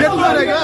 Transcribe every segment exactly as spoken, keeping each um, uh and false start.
Detounen nèg la.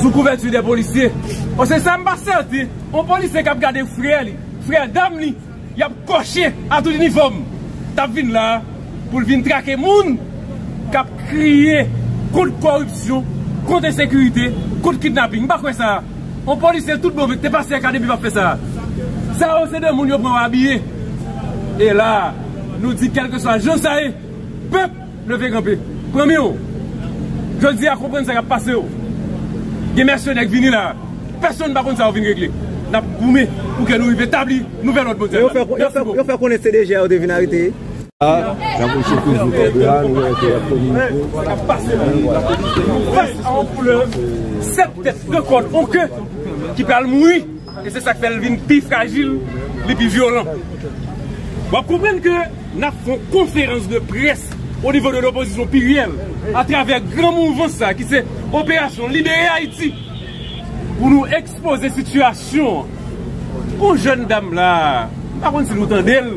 Sou kouvèti de polisye. Paske sa m pa sèten, yon polisye k ap gade frè li, frè dam li, y ap kòche a tout inifòm, t ap vin la a pou l vin trake moun k ap kriye kont kòripsyon, kont ensekirite, kont kidnaping. M pa kwè sa. Yon polisye tout bon vre te pase akademi p ap fè sa. Sa yo se de moun yo pran yo abiye. E la, nou di kèlkeswa jan sa ye, pèp leve kanpe. Premye w, jodi a konprann sa k ap pase w. Gen mèsenè k vini la. Pèsonn pa konn sa yo vin regle. N ap goumen pou ke nou rive tabli nouvèl òd mondyal la. Mèsi bokou. Yo fè konnen se de jè yo te vin arete. A, n ap wè se toujou kòd la, nou wè ke y ap kominike. Sa k ap pase la. Fas a yon koulè, sèt tèt, de kòd, on ke ki pral mouri. E se sa k fè l vin pi frajil, li pi vyolan. W ap konprann ke n ap fè yon konferans de près o nivo de lopozisyon pliryèl atravè gran mouvman sa ki se Operasyon Libere Ayiti pou nou ekspoze sitiyasyon an. Yon jèn dam la, m pa konn si nou tande l.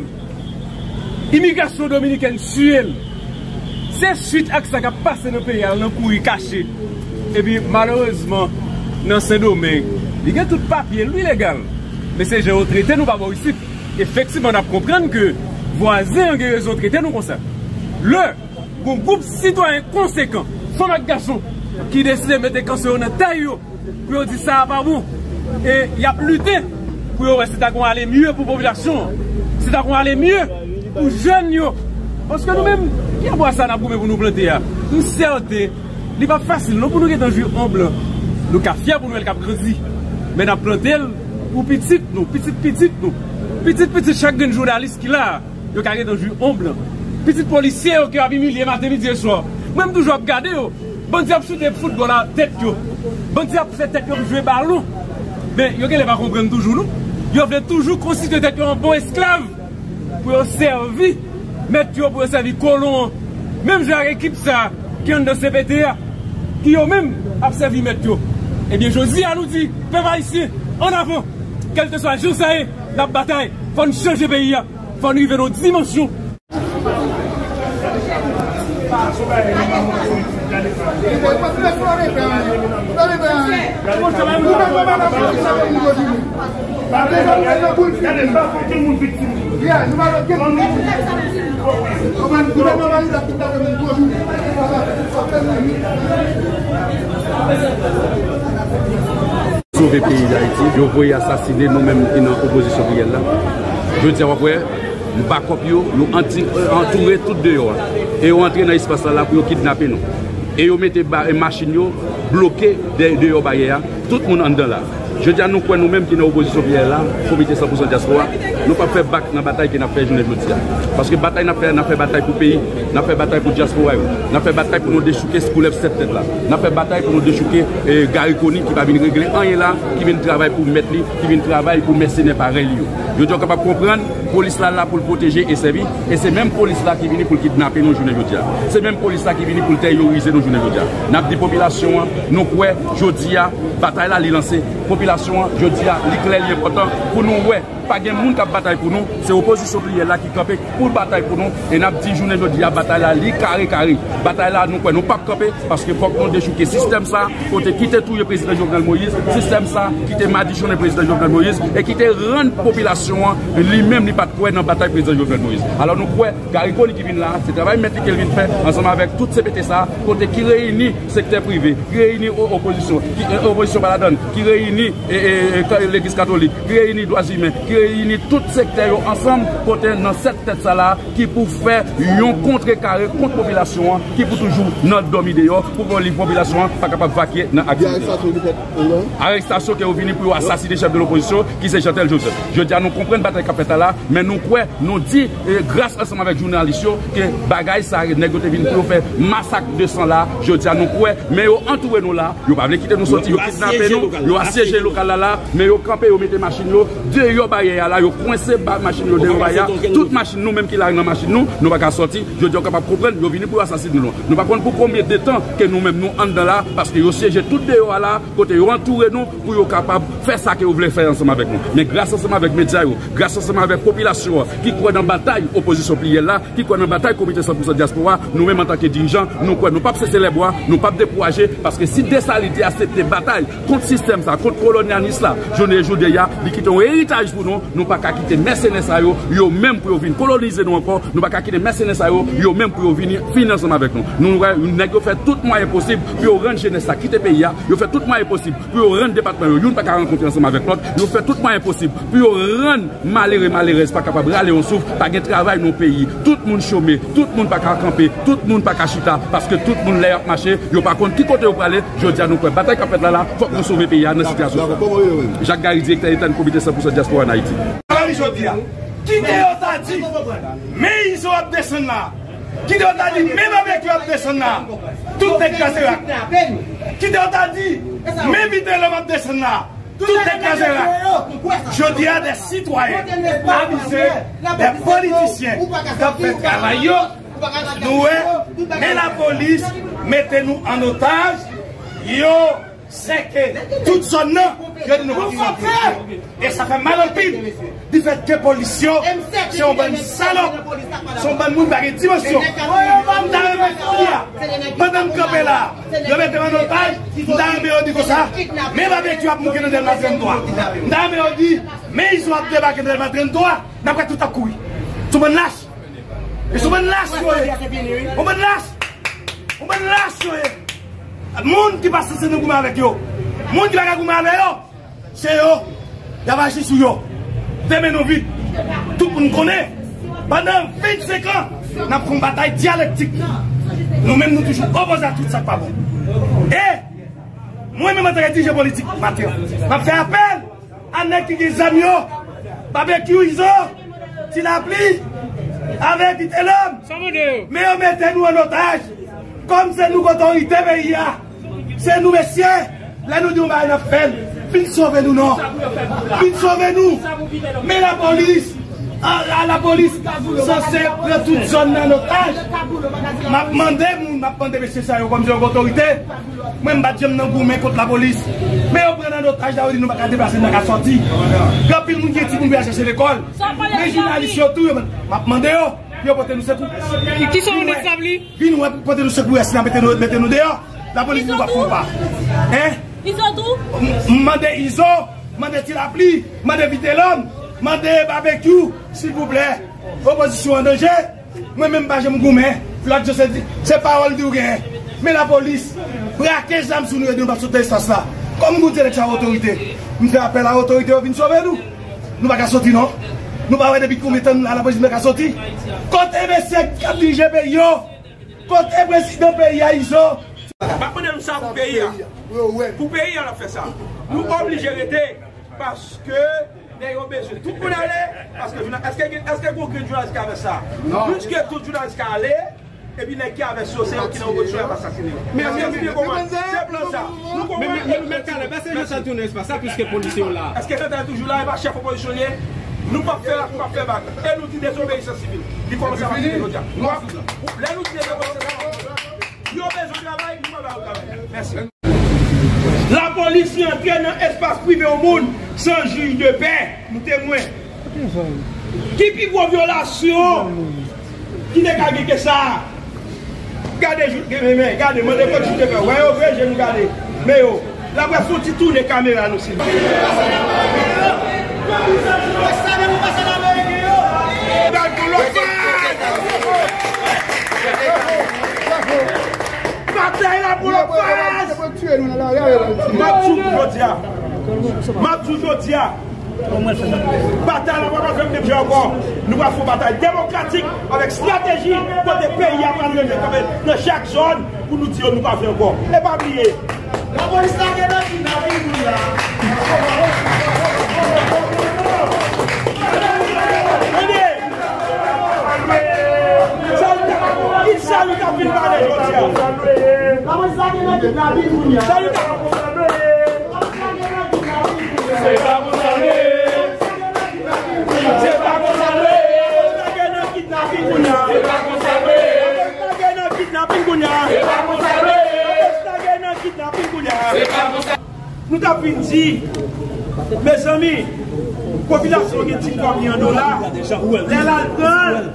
Imigrasyon dominikèn tiye l. Se swit ak sa k ap pase nan peyi a, l nan kouri kache. Epi, malerezman, nan Sendomeng, li gen tout papye l, li legal. Men se jan yo trete nou pa bò isit. Efektivman, n ap konprann ke vwazen an gen rezon trete nou konsa. Lè gon gwoup sitwayen konsekan, fanm ak gason, ki deside mete kanson yo nan tay yo, pou yo di sa a pa bon. E y ap lite pou yo wè si ta gon ale mye pou popilasyon an, si ta gon ale mye pou jèn yo. Paske nou menm, pye bwa sa n ap goumen pou nou plante a, m sèten, li p ap fasil non pou nou gentan jwi on blan. Nou ka fyè pou nou wè l k ap grandi. Men n ap plante l pou pitit nou, pitit pitit nou, pitit pitit chak grenn jounalis ki la a. Yo ka gentan jwi on blan. Pitit polisye yo ke yo ap imilye maten, midi e swa. Mwen, m toujou ap gade yo. Bandi ap choute foutbòl a tèt yo. Bandi ap fè tèt yo jwe balon. Men, yo genlè pa konprann toujou, non. Yo vle toujou konstitye tèt yo an bon esklav pou yo sèvi mèt yo, pou yo sèvi kolon an. Menm jan ak ekip sa a ki anndan C P T a, ki yo menm ap sèvi mèt yo. Ebyen, jodi a, nou di, pèp ayisyen, ann avan! Kèlkeswa jan sa ye, n ap batay. Fò n chanje peyi a. Fò n rive nan dimansyon. Sove peyi Dayiti, yo voye asasine nou menm ki nan opozisyon pliryèl la. Jodi a, w ap wè, bakòp yo, yo anti-, antoure tout deyò a. E yo antre nan espas la, la pou yo kidnape nou. E yo mete ba-, e machin yo bloke de-, deyò baryè a. Tout moun anndan la. Jodi a, nou kwè nou menm ki nan opozisyon pliryèl la, Komite san pou san Dyaspora, nou p ap fè bak nan batay ke n ap fè jounen jodi a. Paske batay n ap fè a, n ap fè batay pou peyi, n ap fè batay pou dyaspora yo, n ap fè batay pou nou dechouke koulèv sèt tèt la. N ap fè batay pou nou dechouke, eh, Garry Conille ki pa vin regle anyen la, ki vin travay pou mèt li, ki vin travay pou mèsenè parèy li yo. Jodi a, w kapab konprann, polis la la pou l pwoteje e sèvi, e se menm polis la ki vini pou l kidnape nou jounen jodi a. Se menm polis la ki vini pou l tèyorize nou jounen jodi a. N ap di popilasyon an, nou kwè, jodi a, batay la li lanse. Popilasyon an, jodi a, li klè, li enpòtan pou nou wè, pa gen moun k ap batay pou nou, se opozisyon pliryèl la ki kanpe pou batay pou nou, e n ap di jounen jodi a, batay la, li kare kare. Batay la, nou kwè, nou p ap kanpe, paske fòk nou dechouke sistèm sa, kote ki te touye prezidan Jovenel Moïse, sistèm sa, ki te madichonnen prezidan Jovenel Moïse, e ki te rann popilasyon an, li menm, li pa t kwè nan batay prezidan Jovenel Moïse. Alò, nou kwè, Garry Conille ki vin la, se travay mèt li ke l vin fè, ansanm avèk tout C P T sa, kote ki reyini sektè prive, ki reyini o-, opozisyon, ki, e, opozisyon pa ladann, ki reyini, e, e, e, ka-, legliz katolik, ki reyini dwa imen, ki reyini tout sektè yo ansanm, kote nan sèt tèt sa la, ki pou fè yon kontrekare kont popilasyon an, ki pou toujou nan dòmi deyò, pou vòlè popilasyon an pa kapab vakye nan aktivite. Arèstasyon ke yo vini pou yo asasine chèf de lopozisyon, ki se Jeantel Joseph. Jodi a, nou konprann batay k ap fèt la, la, men nou kwè, nou di, e, gras ansanm avèk jounalis yo, ke bagay sa, nèg yo te vin pou yo fè masak de san la, jodi a, nou kwè, men yo antoure nou la, yo pa vle kite nou soti, yo kidnape nou, yo asyeje lokal la, la, men yo kanpe, yo mete machin yo deyò baryè a la, yo kwense ba machin yo deyò baryè a, tout machin nou menm ki la nan machin nou, nou pa ka sòti, jodi a, w kapab konprann, yo vini pou yo asasine nou. Nou pa konn pou konbyen de tan ke nou menm nou anndan la, paske yo syeje tout deyò a la, kote yo antoure nou pou yo kapab fè sa ke yo vle fè ansanm avèk nou. Men gras ansanm avèk medya yo, gras ansanm avèk popilasyon an ki kwè nan batay opozisyon pliryèl la, ki kwè nan batay Komite san pou san Dyaspora, nou menm antanke dirijan, nou kwè nou p ap sese lèbwa, nou p ap dekouraje, paske si Desalin te aksepte batay kont sistèm sa, kont Kolonyalis la, jounen jodi a, li kite yon eritaj pou nou. Nou pa ka kite mèsenè sa yo, yo menm pou yo vin kolonize nou ankò. Nou pa ka kite mèsenè sa yo, yo menm pou yo vin fini ansanm avèk nou. Nou wè, nèg yo fè tout mwayen posib pou yo rann jenès la kite peyi a. Yo fè tout mwayen posib pou yo rann depatman yo, youn pa ka rankontre ansanm avèk lòt. Yo fè tout mwayen posib pou yo rann malere, malerèz pa kapab rale yon souf, pa gen travay nan peyi. Tout moun chome, tout moun pa ka kanpe, tout moun pa ka chita, paske tout moun lè y ap mache, yo pa konn ki kote yo prale. Jodi a nou kwè batay k ap fèt la la, fòk nou sove peyi a nan sitiyasyon sa. Jak Gary, direktè entèn Komite San Pou San Dyaspora an Ayiti. Jodi a, kite yo ta di, men Izo ap desann la. Kite yo ta di, men Babekyou ap desann la. Tout nèg kraze rak. Kite yo ta di, men Vitelòm ap desann la. Tout nèg kraze rak. Jodi a, de sitwayen avize, de politisyen k ap fè travay yo, nou wè, men lapolis mete nou an otaj, yo sèke tout zòn nan, yo di nou pa fè anyen. E sa fè mal anpil. Difèt ke polis yo, se yon bann salòp, se yon bann moun pa gen dimansyon. M ta renmen kounye a, pandan m kanpe la, yo mete m an otaj, m ta renmen yo di konsa, men Babekyou ap mouke nan Dèlma trannde twa. M ta renmen yo di, men Izo ap debake nan Dèlma trannde twa, n ap wè tout ap kouri. Se yon bann lach. E se yon bann lach yo ye. Yon bann lach. Yon bann lach yo ye. Moun ki pa sanse nou goumen avèk yo. Moun ki pa ka goumen avè yo. Se yo, y ap aji sou yo. Demen nou vit. Tout moun konnen, pandan vennsenk an, n ap fè yon batay dyalektik. Nou menm, nou toujou opoze a tout sa k pa bon. E mwen menm, antanke dirijan politik, maten an, m ap fè apèl a nèg ki gen zam yo, Babekyou, Izo, Ti Lapli, avèk Vitelòm. Men yo mete nou an otaj. Kòm se nou k otorite peyi a, se nou mesye, lè nou di yon bagay n ap fè l. Vin sove nou non. Vin sove nou. Men lapolis, a, a, lapolis sanse pran tout zòn nan an otaj. M ap mande moun, m ap mande mesye sa yo kòm se yon otorite. Mwen m pa t janm nan goumen kont lapolis. Men yo pran n an otaj la, yo di nou pa ka deplase, nou pa ka sòti. Gen anpil moun ki gen timoun pou y al chèche lekòl. Men jounalis yo tou, yo, m ap mande yo pou yo pote nou sekou. Ki se yon esklav li? Vin wè, pote nou sekou, ès la mete nou, mete nou deyò. Lapolis di nou p ap fè yon pa. Hein? Izo tou? M, m mande Izo, mande Ti Lapli, mande Vitelòm, mande Babekyou, silvouplè. Opozisyon an danje. Mwen menm m pa janm goumen. Lòt yo se, se pawòl di ou genyen. Men lapolis brake zam sou nou, yo di nou p ap sot nan espas la. Kòm nou di eleksyon a otorite, m fè apèl a otorite yo vin sove nou. Nou pa ka soti non. Nou pa wè depi konbyen tan nou la, lapolis pa ka soti. Kote mesye k ap dirije peyi yo? Kote prezidan peyi a, Izo? M ap mande nou sa pou peyi a. Pou peyi a n ap fè sa. Nou oblije rete paske nèg yo bezwen tout moun ale. Paske jounalis, èske gen, èske gen yon grenn jounalis ki avè sa? Piske tout jounalis ka ale, epi nèg ki avè yo se yo ki nan opozisyon y ap asasine. Men, men, men, men, men, men, men, men, Kaleb, èske Chantal tounen espas la piske polisye yo la? Èske Chantal toujou la, e pa chèf opozisyon li ye? Nou p ap fè, nou p ap fè bak. E nou di dezobeyisans sivil. Li kòmanse a pati de jodi a. Lè nou di dezobeyisans sivil, yo bezwen travay, nou pa ba yo travay. Mèsi. Lapolis rantre nan espas prive yon moun san jij de pè. Nou temwen. Ki pi gwo vyolasyon ki te ka gen ke sa? Gade jou, men, men, gade, mande kot jou te fè. Wè yo vre je nou gade. Men yo, la près fon ti tounen kamera nou silvouplè. Batay la pou lòt faz! M ap di w jodi a. M ap di w jodi a. Batay la pa pral fèt menm jan ankò. Nou pral fè yon batay demokratik avèk estrateji kote peyi a pral rive kanpe nan chak zòn pou nou di yo nou pa vle ankò. E pa bliye. Lapolis lage nan kidnapin moun la. Tande! Sa nou ta, ki sa nou ta fin pale jodi a? Lapolis lage nan kidnapin moun la. Sa nou ta Se pa konsa nou ye. Se pa konsa nou ye. Lage nan kidnapin kounye a. Se pa konsa nou ye. Lage nan kidnapin kounye a. Se pa konsa nou ye. Lage nan kidnapin kounye a. Se pa konsa. Nou t ap vin di, mezanmi, popilasyon gen ti kòb li an dola. Lè l al pran l,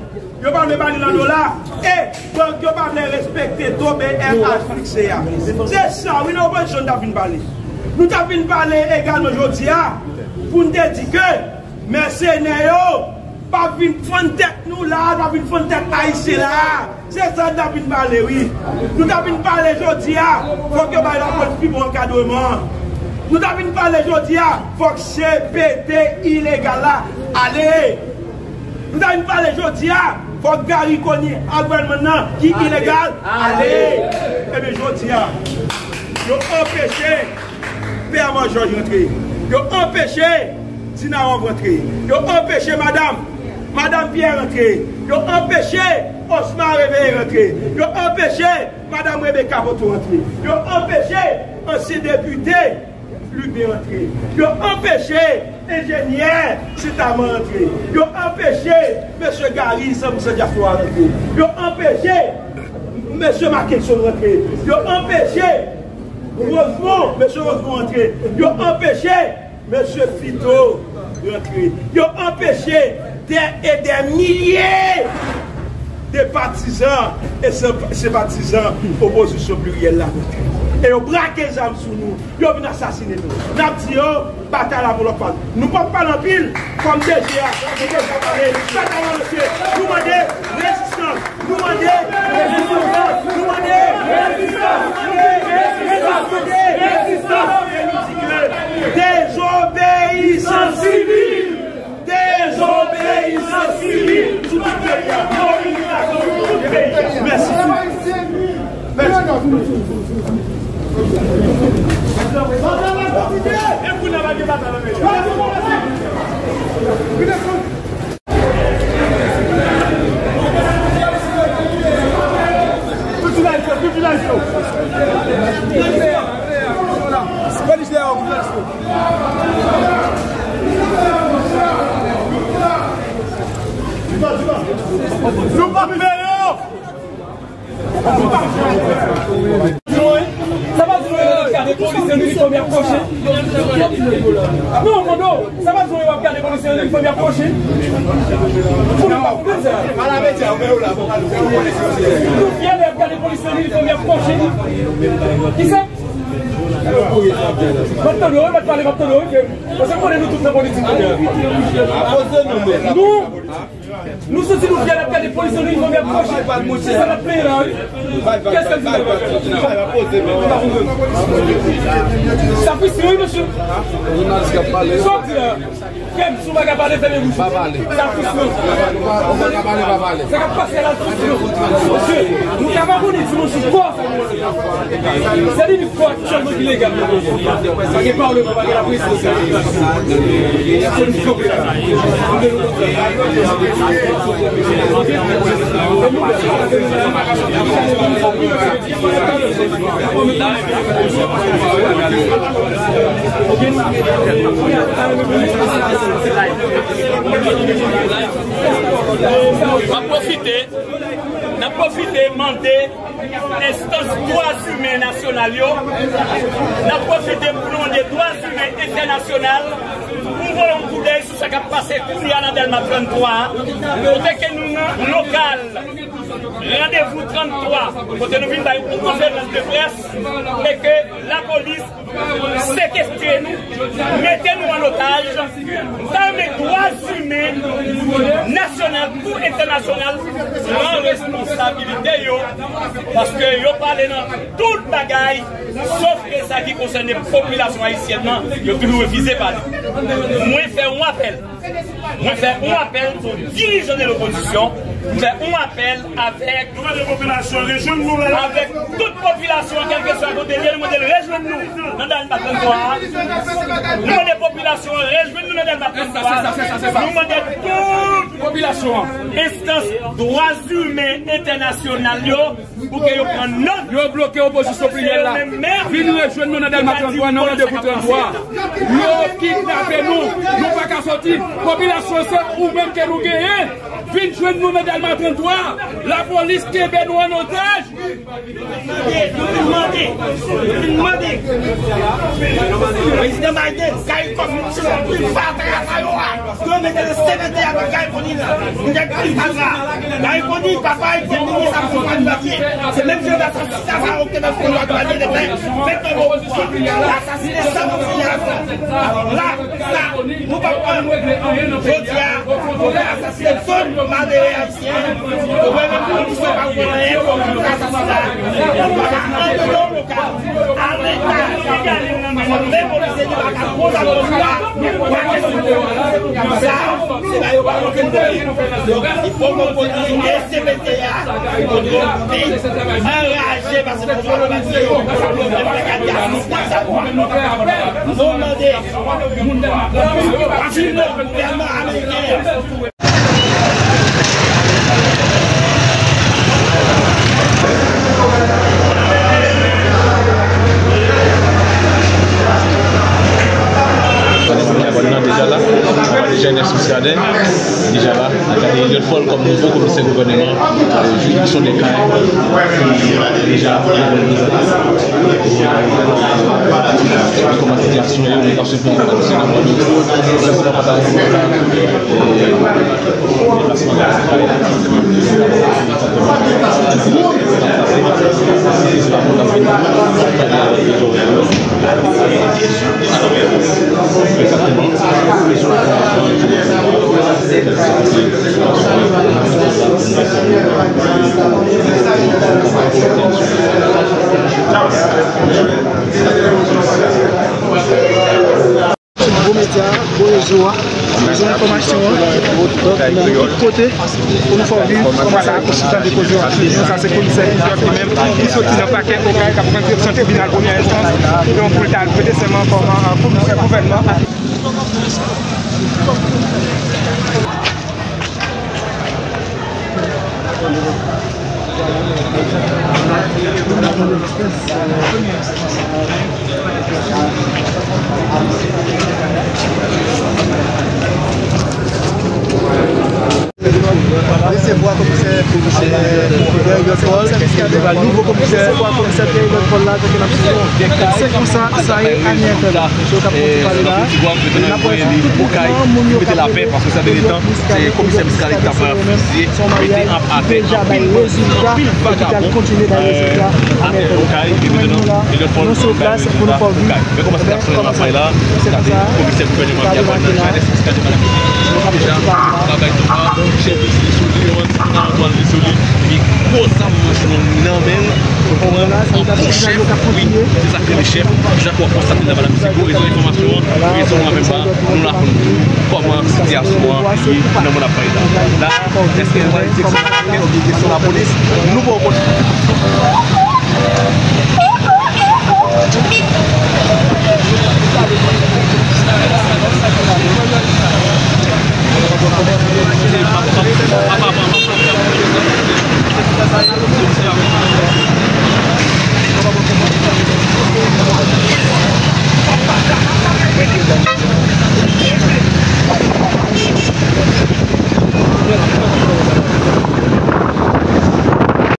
yo pa vle ba li l an dola. E bank yo pa vle respekte to B R H fikse a. Se sa, wi, nan opozisyon n t ap vin pale. Nou t ap vin pale egalman jodi a pou n te di ke mèsenè yo p ap vin fann tèt nou la, p ap vin fann tèt Ayisyen la. Se sa n t ap vin pale, wi. Nou t ap vin pale jodi a, fòk yo bay lapolis pi bon ankadreman. Nou t ap vin pale jodi a, fòk C P T ilegal la ale. Nou ta vin pale jodi a, fòk Garry Conille ak gouvènman nan ki ilegal ale. Ebyen jodi a, yo anpeche Pè Armand Georges rantre. Yo anpeche Dina Rob rantre. Yo anpeche madanm, madanm Pierre rantre. Yo anpeche Osma Réveillé rantre. Yo anpeche madanm Rebecca Poteau rantre. Yo anpeche ansyen depite Lubin rantre. Yo anpeche enjenyè Sitaman rantre. Yo anpeche mesye Garry Samson Diaspora rantre. Yo anpeche mesye Mackenson rantre. Yo anpeche Rosemond, mesye Rosemond rantre. Yo anpeche mesye Fito rantre. Yo anpeche dè e dè milye de patizan e sen-, senpatizan opozisyon pliryèl la rantre. E yo brake zam sou nou. Yo vin asasine nou. N ap di yo, batay la pou lòt fwa. Nou p ap pale anpil, kòm D G a, nou deja pale. Batay la, mesye, nou mande rezistans. Nou mande rezistans. Nou mande rezistans. Nou mande rezistans. E nou di ke dezobeyisans sivil. Dezobeyisans sivil sou tout peyi a. Mobilizasyon sou tout peyi a. Mèsi. Mèsi. Nou pa pè yo! Sa pa di nou yo ap gade polisye an inifòm y ap kòche. Non, Mondo, sa pa di nou yo ap gade polisye an inifòm y ap kòche. Pou nou pa konprann sa. Nou fyè lè y ap gade polisye an inifòm y ap kòche. Kisa? M ap tande w, m ap pale, m ap tande w, wi, frè m. Paske m konnen nou tout nan politik. Nou, nou santi nou fyè lè y ap gade polisye an inifòm y ap kòche. Se sa n ap plenyen la, wi. Kès k ap di nou? Sa fristre, wi, mesye. Sa w di la? Frè m, si w pa ka pale, fèmen bouch ou. Pa pale. Sa fristre. Ou pa ka pale, pa pale. Sa k ap pase la fristre. Mesye, nou ka pa konnen dimanch sou kò sa nou. Se li ki kò aktyèlman ki legal nan peyi a. Pa gen pawòl, pa gen laprezidans. Se nou ki kanpe la. M ap pwofite, n ap pwofite mande enstans dwa imen nasyonal yo, n ap pwofite pou nou mande dwa imen entènasyonal pou voye yon koudèy sou sa k ap pase kounye a nan Dèlma trannntwa a, kote ke nou nan lokal randevou trannntwa, kote nou vin bay yon konferans de près e ke lapolis sekestre nou, mete nou an otaj, ta renmen dwa imen nasyonal kou entènasyonal pran responsabilite yo, paske yo pale nan tout bagay, sof ke sa ki konsène popilasyon ayisyèn nan, yo toujou refize pale. Mwen fè yon apèl. Mwen fè yon apèl pou dirijan de lopozisyon. Mwen fè yon apèl avèk, nou mande popilasyon rejwenn nou la. Avèk tout popilasyon an, kèlkeswa kote l ye, nou mande l rejwenn nou nan Dèlma trannntwa a. Nou mande popilasyon an rejwenn nou nan Dèlma trannntwa a. Nou mande tout popilasyon an, enstans dwa imen entènasyonal yo, pou ke yo pran nòt. Yo bloke opozisyon pliryèl la. Vin rejwenn nou nan Dèlma trannntwa, nan randevou trannntwa. Yo kidnape nou. Nou pa ka soti. Popilasyon, se ou menm ke nou genyen. Vin jwenn nou nan Dèlma trant twa, lapolis kenbe nou an otaj. Nou vin mande, nou vin mande, nou vin mande. Prezidan Biden, CARICOM, nou se moun pil fatra sa yo a. Yo mete nan C P T a pou CARICOM la. Nou gen pil fatra. CARICOM, papa, li te minis a pou fatra. Se menm jan asasina sa yo ki te nan fatra, li te fè, fè tango pouvwa. Asasine san popilasyon. Alò la, sa, nou p ap pran. Jodi a, nou fè asasinen tout malere ayisyen. Gouvènman ayisyen pa konn anyen pou asasina. Nou pa ka antre nan lokal. Aleta, fòk menm polisye ki pa ka konn sa, pa kesyon sa, se la yo pa montre nou. Donk, il faut que polisye e C P T a, pou yo pi anraje, paske pouvwa la pa di yo, yo menm pa ka di asasina sa. Nou mande, rapidman, gouvènman ameriken an. Deja la, deja Ernest Muscadin, deja la, ak Eliot Paul kòm nouvo komisè gouvènman, euh, jiridiksyon dè kay, deja, kòman sitiyasyon yo, Bon medya, bon rezo a, rezo enfòmasyon an. Donk, nan tout kote, pou nou fè w viv kòman sa a, konsitan de koze w ap swiv. Sa se komisè Eliot li menm, ki soti nan pakè Okay, k ap rantre devan tribinal premyè enstans, donk, pou l ta al prete sèman kòm, euh, komisè gouvènman. Resevwa komisè, komisè Pierre Paul, nouvo komisè. Resevwa komisè Pierre Paul la, kote n ap swiv. Se konsa sa ye, Anie F M. Mesye yo k ap pale la. N ap wè sou tout mouvman moun yo k ap leve. Paske sa te gen tan, se komisè Muscadin ki t ap fizye, mete atè anpil bandi, anpil vagabon, euh, atè Okay, epi mentnan, Eliot Paul, Okay. Men kòman sitiyasyon an ap bay la, gade, komisè gouvènman ki ap pran nan Ernest Muscadin, deja, travay tou a, chèf vizye sou li, yon ti moun nan antwal li sou li, epi gwo zam nan men l, pou pran pou chèf, wi, se sa k rele chèf, jan w ap konstate la, medam, se gwo rezo enfòmasyon an, rezo an menm pa, nou la pou nou di w kòman sitiyasyon an ye nan mòn ap bay la. La, èske nou pral direksyon lakèt oubyen direksyon lapolis, nou poko konnen.